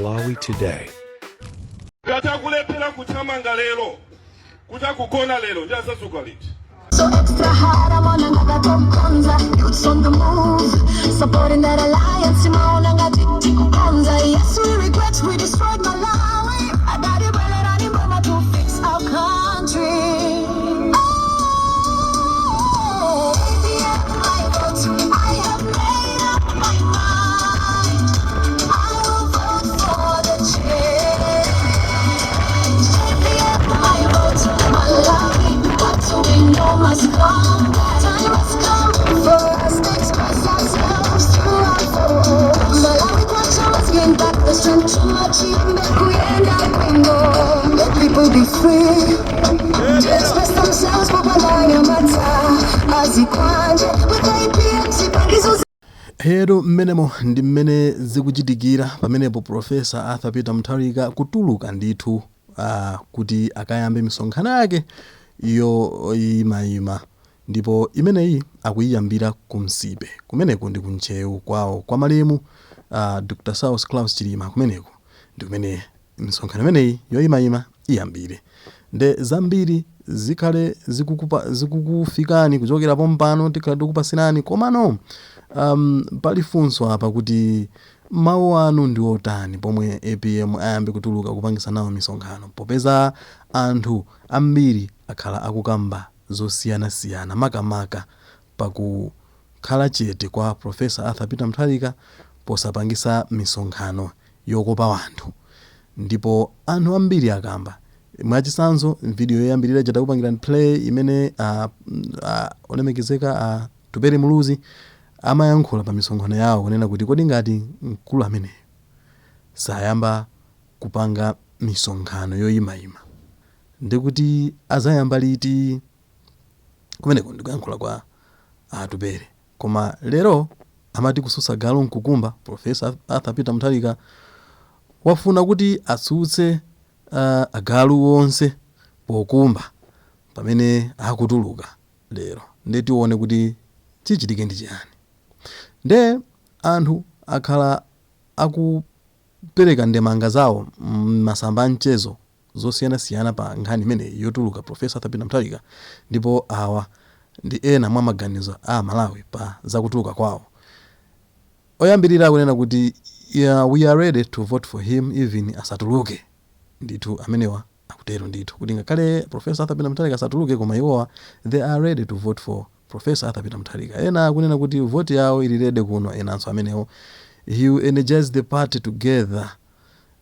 Malawi Today. Ngati akulephera kuthamanga lero, kuti akugona lero, ndi azazuka liti? So extra hard, I'm on another top konza. Youths on the move, supporting that alliance. Simaona ngati tikukonza. Yes, we regret we destroyed Malawi. Adadi bwelerani m'boma to fix our country. Oh, APM, my vote. I have made up my mind. I will vote for the change. APM, my vote. Malawi, what we know must come. Time has come for us to express ourselves through our vote. Malawi Kwacha must gain back the strength chuma chiyambe kuyenda bwino. Let people be free to express themselves popanda anyamata azikwanje with APM zipangizo. Heru, mmenemo ndi mmene zikuchitikira pamenepo. Professor Arthur Peter Mutharika kutuluka ndithu kuti akayambe misonkhano yake yoyimayima, ndipo imeneyi akuyiyambira ku Nsipe. Kumeneko ndi kuntchewu kwawo kwa malemu Dr Saulos Klaus Chilima. Kumeneko ndi kumene misonkhano imeneyi yoyimayima iyambire. Nde zambiri zikhale zikukufikani kuchokera pompano, tikhale tikupasirani. Komano pali funso apa kuti mawu anu ndi otani pomwe APM ayambe kutuluka kupangisa nawo misonkhano, popeza anthu ambiri akhala akukamba zosiyanasiyana, makamaka pakukhala chete kwa Professor Arthur Peter Mutharika posapangisa misonkhano yokopa wanthu. Ndipo anthu ambiri akamba. Mwachitsanzo, video yoyambirira chatakupangirani play imene olemekezeka Atupele Muluzi amayankhula pa misonkhano yawo, kunena kuti kodi ngati mkulu ameneyo sayamba kupanga misonkhano yoyimayima, ndikuti azayamba liti? Kumeneko ndikuyankhula kwa Atupele. Koma lero amati kususa galu nkukumba. Professor Arthur Peter Mutharika wafuna kuti atsutse agalu onse pokumba pamene akutuluka lero. Nde tione kuti chichitike ndi chiyani. Nde anthu akhala akupereka ndemanga zawo m'masamba a mchezo zosiyanasiyana pa nkhani imeneyi yotuluka Professor Arthur Peter Mutharika, ndipo awa ndi ena mwa maganizo a Malawi pa zakutuluka kwawo. Oyambirira akunena kuti, "Yeah, we are ready to vote for him even asatuluke." Ndithu amenewa akutero ndithu kuti ngakhale Professor Arthur Peter Mutharika asatuluke, koma iwowa they are ready to vote for Professor Arthur Peter Mutharika. Ena akunena kuti vote yawo ili ready kuno. Enanso amenewo, "He will energize the party together."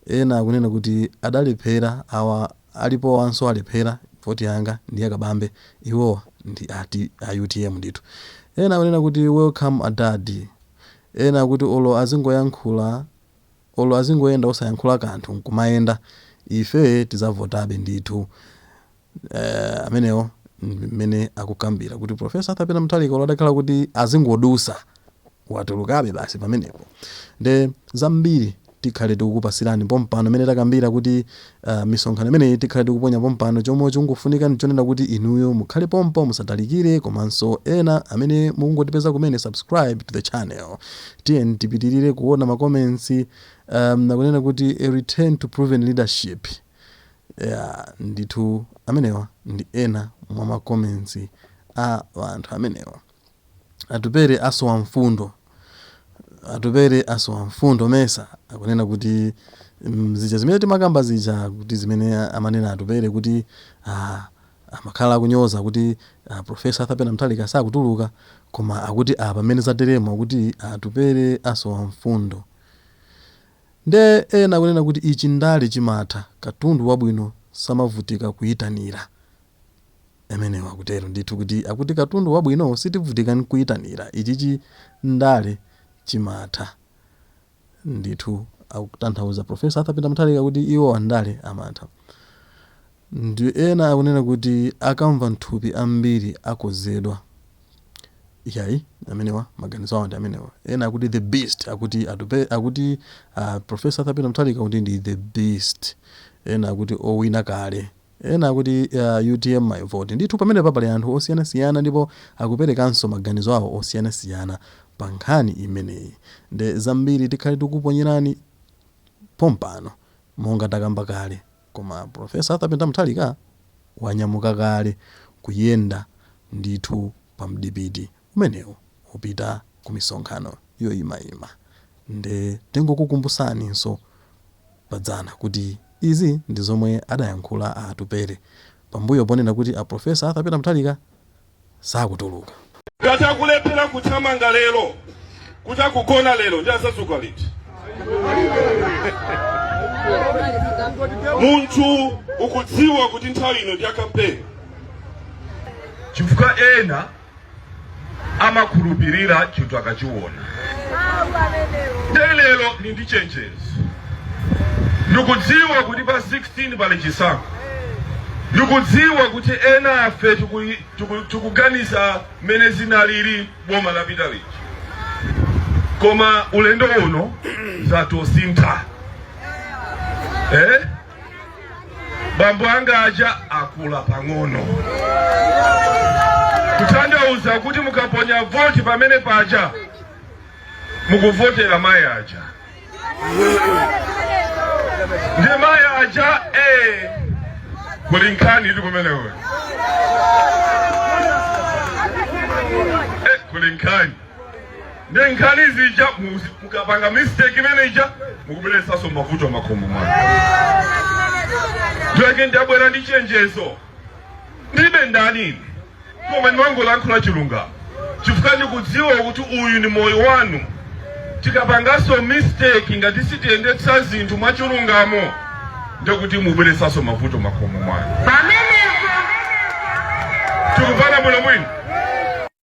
Ena akunena kuti adalephera awa, alipo wanso alephera, voti yanga ndi yakabambe. Iwowa ndi ati a UTM ndithu. Ena akunena kuti, "Welcome, adadi." Ena akuti olo azingoyankhula, olo azingoyenda osayankhula kanthu nkumayenda, ife tizavotabe ndithu. Amenewo mmene akukambira kuti Professor Arthur Peter Mutharika olo adakhala kuti azingodusa, watulukabe basi pamenepo. Nde zambiri tikhale tikukupasirani pompano imene takambira kuti misonkhano imeneyi tikhale tikuponya pompano. Chomwe chungofunika nchonena kuti inuyo mukhale pompo, musatalikire. Komanso ena amene mukungotipeza kumene, subscribe to the channel. Tiye tipitirire kuona ma comments. Akunena kuti, "A return to proven leadership." Yeah, ndithu amenewa ndi ena mwa ma comments a anthu amenewa. Atupere asowa mfundo, Atupere asowa mfundo. Mesa akunena kuti zija zimene timakamba zija, kuti zimene amanena Atupere kuti amakhala akunyoza kuti Professor Arthur Peter Mutharika sakutuluka, koma akuti apa mmene zateremo, akuti Atupere asowa mfundo. Nde ena akunena kuti ichi ndale chimatha, katundu wabwino samavutika kuyitanira. Amenewo akutero ndithu kuti akuti katundu wabwino sitivutika nkuyitanira, ichichi ndale chimatha ndithu. Akutanthauza Professor Arthur Peter Mutharika, kuti iwo andale amatha. Ndi ena akunena kuti akamva nthupi ambiri akozedwa. Yayi, amenewa maganizo awo ndi amenewa. Ena akuti the beast, akuti atupe, akuti Professor Arthur Peter Mutharika kuti ndi the beast. Ena akuti owina kale. Ena akuti UTM my vote. Ndithu pamenepa pali anthu osiyanasiyana ndipo akuperekanso maganizo awo osiyanasiyana pa nkhani imeneyi. Nde zambiri tikhale tikuponyerani. pompano monga takamba kale. Koma Prof. Arthur Peter Mutharika wanyamuka kale kuyenda ndithu pa mdipiti umenewu wopita ku misonkhano yoyimayima. Nde tingokukumbusaninso padzana kuti izi ndi zomwe adayankhula a Atupele pambuyo ponena kuti a Prof. Arthur Peter Mutharika sakutuluka. Ngati akulephera kuthamanga lero, kuti akugona lero, ndi azazuka liti? Munthu ukudziwa kuti nthawi ino ndi ya kampeni. Chifukwa ena amakhulupirira chinthu akachiona. Nde lero ndi ndi chenjezo. Ndikudziwa kuti pa 16 pali chisankho. Ndikudziwa kuti ena afe tikuganiza mmene zinalili boma lapita lija, koma ulendo uno zatosintha, eh? Bambo anga aja akula pang'ono, kutanthauza kuti mukaponya voti pamene paja mukuvotera mayi aja ndi mayi aja eh, kuli nkhani ili kumeneko eh, kuli nkhani ndi nkhani zija mukapanga mistake imene ija mukubweretsanso mavuto makhomo mwanu. Ndiyake ndabwera ndi chenjezo, ndilibe ndani ine, koma ndimangolankhula chilungamo chifukwa ndikudziwa kuti uyu ndi moyo wanu. Tikapanganso mistake ngati sitiyendetsa zinthu mwachilungamo, ndekuti mubweretsanso mavuto makhomo mwanu. Tikumvana bwino bwino.